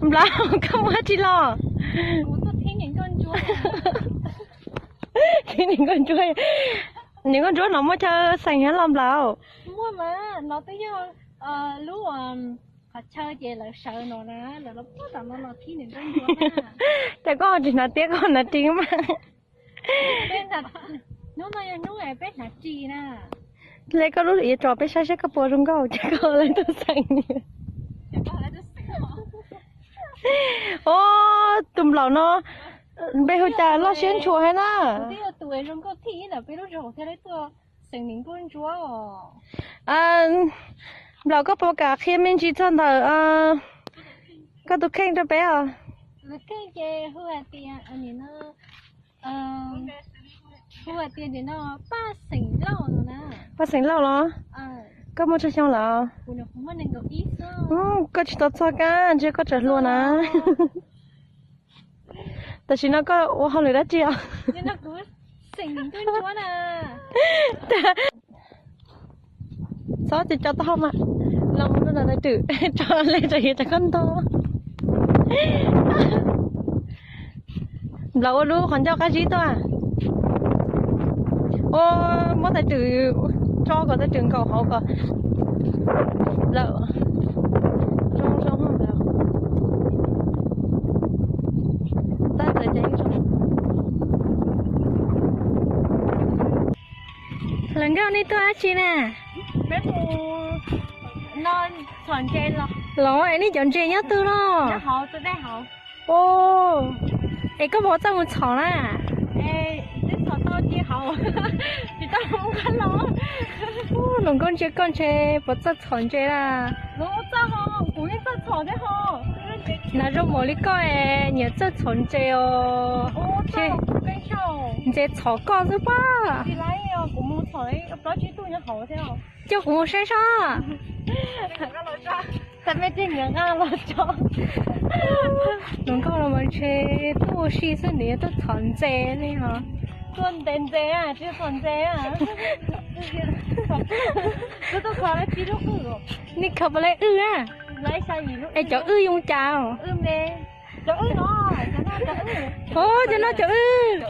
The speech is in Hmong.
Nplaum, koj mus dab tsi los? Niam Nkauj Ntsuab, niam Nkauj Ntsuab no muaj chaw xeem thiab los Nplaum? Muaj mas, no twb yog lub qhov chaw ces lawv sawv no na, lawv los puag tom no los khib niam Nkauj Ntsuab na. Cas koj tsis hnav tiab koj hnav ris mas? Hnub no yog hnub peb hnav ris na. Hle koj lub yuav tso peb saib saib koj puas zoo nkauj ces koj lawv tuaj xeem. Os, tus Nplaum no npe hu cas loj siab ntshua heev na. Nplaum, koj puas kam qhia me ntsis txog ntawm koj tus kheej rau peb os? Paj Xeem Lauj los? Koj muaj tsawg xyoo lawm? Koj tsis tau txog kab ntshe koj tseem hluas na. Tam sim no koj ua hauj lwm dab tsi os? Txhob tsis tso taub hau mas, los mus rau ntawm tais Twm, tso le tso yus tas koj ntog. Nplaum ua lub qhov ncauj qab zib tuaj. Ua, muab tais Twm tso kom tais Twm nkaum hauv kom lawm. Zoo zoo lawm. Tab txawm ces zoo. Hluas nkauj, nej tuaj dab tsi na? Los es nej cov ntses nyob twg no? Es koj puas txawj mus txhom na? Hluas nkauj, ntsia koj ntshe puas txawj txhom ntses na? Hnav zoo npaum li koj es nyiam txawj txhom ntses os. Ntses txhom koj xwb pab. Coj kuv mus saib seb. Hluas nkauj los mas ntshe tuaj ua si xwb nws yuav tuaj txhom ntses li hos. Tuaj ntes ntses, tsis txhom ntses. Nej khaws puas laib wb a? Es cov wb zoo cas? Cov no cov wb.